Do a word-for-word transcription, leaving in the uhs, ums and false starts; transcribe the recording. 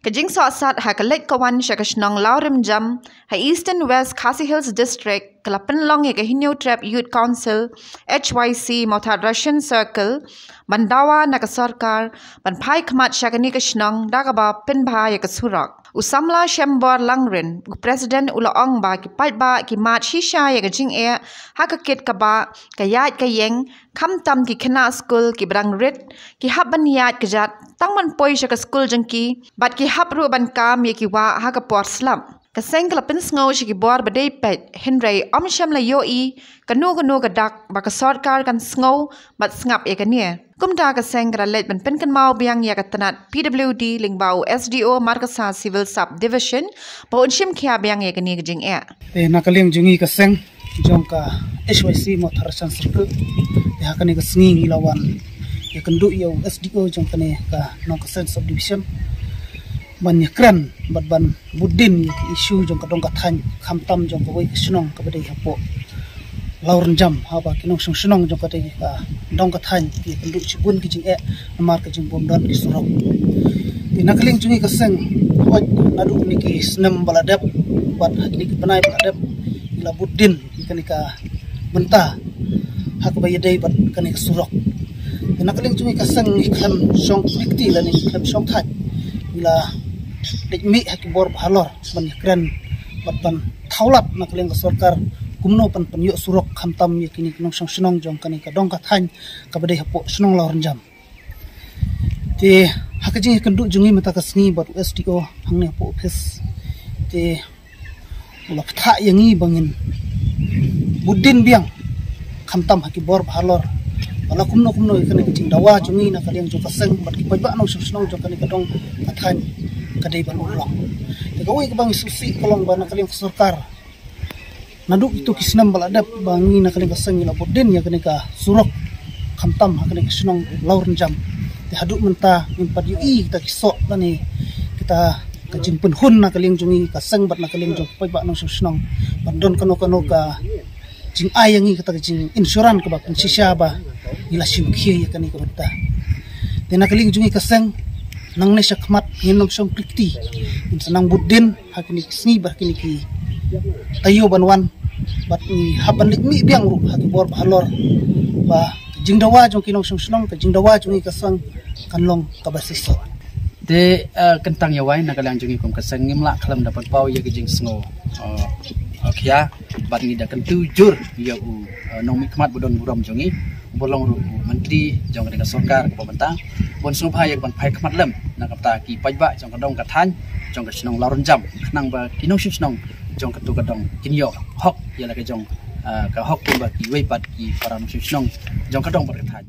Ka jingsohsat ha ka leit ka wan sha ka shnong Lawrymjam ha Eastern West Khasi Hills District ka la pynlong ïa ka Hynñiewtrep Youth Council, H Y C, Mawthadraishan Circle ban dawa na ka sorkar ban phai khmat sha kane ka shnong da kaba pynbha ïa ka surok. U samla Shembor Langrin, u president, u la ong ba ki paidbah ki mad shisha ïa ka jingeh ha ka kit kaba ka ïaid ka ïeng, khamtam ki khynnah skul kiba dang rit ki hap ban ïaid kjat tang ban poi sha ka skul jong ki, bad ki hap ruh ban kam ïa ki wah ha ka por slap. Ka seng ka la pynsngew sha ki bor ba dei peit, hynrei ym shym la ïohi kano kano ka dak ba ka sorkar kan sngew bad sngap ïa kane. Kumta ka seng ka la leit ban pynkynmaw biang ïa ka tnat P W D lyngba u S D O Markasa Civil Sub Division ba un shim khia biang ïa kane ka jingeh. Te na ka liang jong ngi ka seng jong ka H Y C Mawthadraishan Circle, te ha kane ka sngi ngi la wan ïakynduh ïa u S D O jong kane ka Nongkasen Sub Division ban ïakren bad ban bud dien ïa ka issue jong ka dong ka thaiñ, khamtam jong kawei ka shnong kaba dei hapoh Lawrynjam, haba ki nongshong shnong jong ka dei ka dong ka thaiñ ki ïakynduh shibun ki jingeh namar ka jingbym don ki surok. Te na ka liang jong ngi ka seng, hooid, naduh kine ki snem ba la dep bad ha kine ki bnai ba la dep, ngi la bud dien ïa kane ka bynta ha kaba ïadei bad kane ka surok. Te na ka liang jong ngi ka seng, ngi khlem shong kti lane ngi khlem shong thait, ngi la leit mih ha ki bor ba halor ban ïakren bad ban thaw lad na ka liang ka sorkar kumno ban pynïoh surok khamtam ïa kine ki nongshong shnong jong kane ka dong ka thaiñ kaba dei hapoh shnong Lawrynjam. Te ha ka jingïakynduh jong ngi mynta ka sngi bad u S D O hangne hapoh office, te u la pynthah ïa ngi ba ngin bud dien biang khamtam ha ki bor ba halor ba la kumno kumno ïa kane ka jingdawa jong ngi na ka liang jong ka seng bad ki paidbah nongshong shnong jong kane ka dong ka thaiñ ka dei ban urlong. Te kawei kaba ngi sngewsih ka long ba na ka liang ka sorkar, naduh kito ki snem ba la dep ba ngi na ka liang ka seng ngi la bud dien ïa kane ka surok khamtam ha kane ka shnong Lawrynjam. Te haduh mynta ngim pat ïohi kita ki soh lane kita ka jingpynhun na ka liang jong ngi ka seng bad na ka liang jong ki paidbah nongshong shnong ban don kano kano ka jingai ïa ngi kata ka jing insurance kaba pynshisha ba ngi la shim khia ïa kane ka bynta. Te na ka liang jong ngi ka seng, nangne shakhmat ngin ym shong kti, ngin sa nang bud dien ha kine ki sngi bad ha kine ki taïew ban wan, bad ngi hap ban leit mih biang ruh ha ki bor ba halor ba ka jingdawa jong ki nongshong shnong, ka jingdawa jong ngi ka seng kan long kaba shisha. Te, eh, kyntang ïa wai na ka liang jong ngi kum ka seng ngim lah khlem da pynpaw ïa ka jingsngew, eh, eh, khia bad ngi da kyntu jur ïa u, eh, nongmihkhmat ba don burom jong ngi, uba long ruh u myntri jong ka sorkar kaba mynta, ban sngewbha ïa ka ban phai khmat lem na ka bynta ki paidbah jong ka dong ka thaiñ jong ka shnong Lawrynjam, khnang ba ki nongshong shnong jong kato ka dong kin ïoh hok ïa la ka jong, eh, ka hok kumba kiwei pat ki para nongshong shnong jong ka dong bad ka thaiñ.